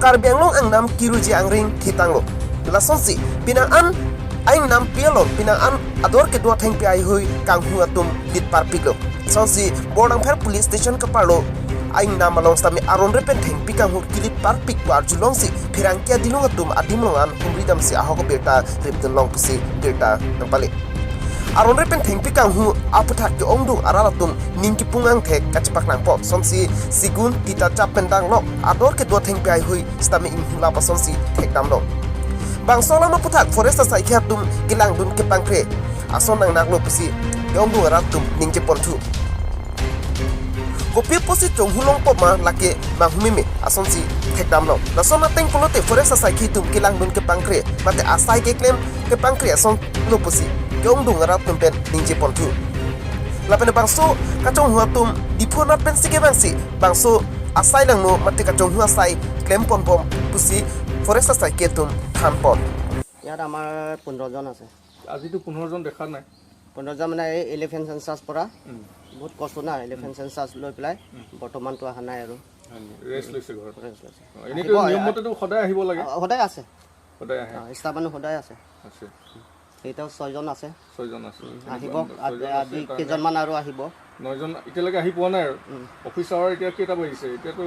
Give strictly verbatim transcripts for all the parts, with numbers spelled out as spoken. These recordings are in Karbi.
Karbi Anglong angnam kiruji angring thitanglo. Lasonsi, pinang an aingnampi along, pinang an ador kedo athengpi haihui kanghu atum lit parpiklo. Lasonsi, Borlangpher Police Station kaparlo aingnam along sitame aron re pen thengpi kanghu kilit parpik pu arjulongsi, pherangke adilong atum adim along an humri damsi ahok abirta ripdun long pusi birta nangpale. Aron re pen thengpi kanghu aputhak ke-ongdung arat atum ning kipung angthek kachepaklangpo. Lasonsi segun, tita chap pen danglok ador kedo athengpi haihui sitame inghulap asonsi thekdamlo. Bangso alam aputhak forest asaikhi atum kelangdun kepangkre ason nangnaklo pusi ke-ongdung arat atum ningjeponthu. Kopi pusi chonghu longpo ma lake manghumeme asonsi thekdamlo. Lason ateng pulote forest asaikhi atum kelangdun kepangkre mate asai keklem kepangkre asonlo pusi ke-ongdung arat atum pen ningjeponthu. Lapen bangso kachonghu atum Diphu anat pensi kevangsi bangso asai langno mate kachonghu asai klemponbom pusi forest asaikhi atum thanpon. ইয়াত আমাৰ পোন্ধৰ জন আছে। আজিতো পোন্ধৰ জন দেখা নাই। পোন্ধৰ জন মানে এই এলিফেণ্ট চেঞ্চাছ পৰা উম। বহুত কষ্ট না, এলিফেণ্ট চেঞ্চাছ লৈ পেলাই উম। বৰ্তমানতো অহা নাই আৰু। হয় নেকি? ৰেষ্ট লৈছে ঘৰত। ৰেষ্ট লৈছে। অ, এনেইতো আহিব, নিয়ম মতেতো সদায় আহিব লাগে। অ, সদায় আছে। সদায় আহে। অ, ষ্টাফ মানুহ সদায় আছে। আছে। এতিয়া ছয়জন আছে। ছয়জন আছে। উম, এনেকুৱা আহিব। ছয়জন আ-, আছে, আজি তাৰমানে কেইজনমান আৰু আহিব। নয়জন এতিয়ালৈকে আহি পোৱা নাই আৰু। উম। অফিচ আৱাৰ এতিয়া কেইটা বাজিছে? এতিয়াতো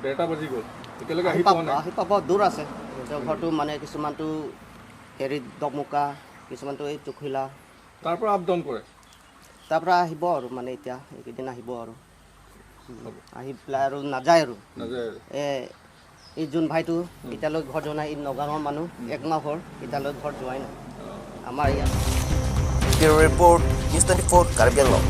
ডেৰটা বাজি গ'ল। এতিয়ালৈকে আহি আহি পোৱা পাব, নাই। আহি পাব, দূৰ আছে। নিজৰ উম। ঘৰটো মানে কিছুমানটো হেৰিত ডকমুকা, কিছুমানটো এই চুখিলা। তাৰ পৰা আপ ডাউন কৰে? তাৰ পৰা আহিব আৰু মানে এতিয়া এইকেইদিন আহিব আৰু। হ'ব। আহি পেলাই আৰু নাযায় আৰু। নাযায় আৰু। এ, এই যোন ভাইটো উম। এতিয়ালৈ ঘৰ যোৱা নাই, এই নগাঁৱৰ মানুহ, উম। এক মাহ হ'ল, এতিয়ালৈ ঘৰ যোৱাই নাই। অ। আমাৰ ইয়াত। Bureau Report, News twenty-four, Karbi Anglong.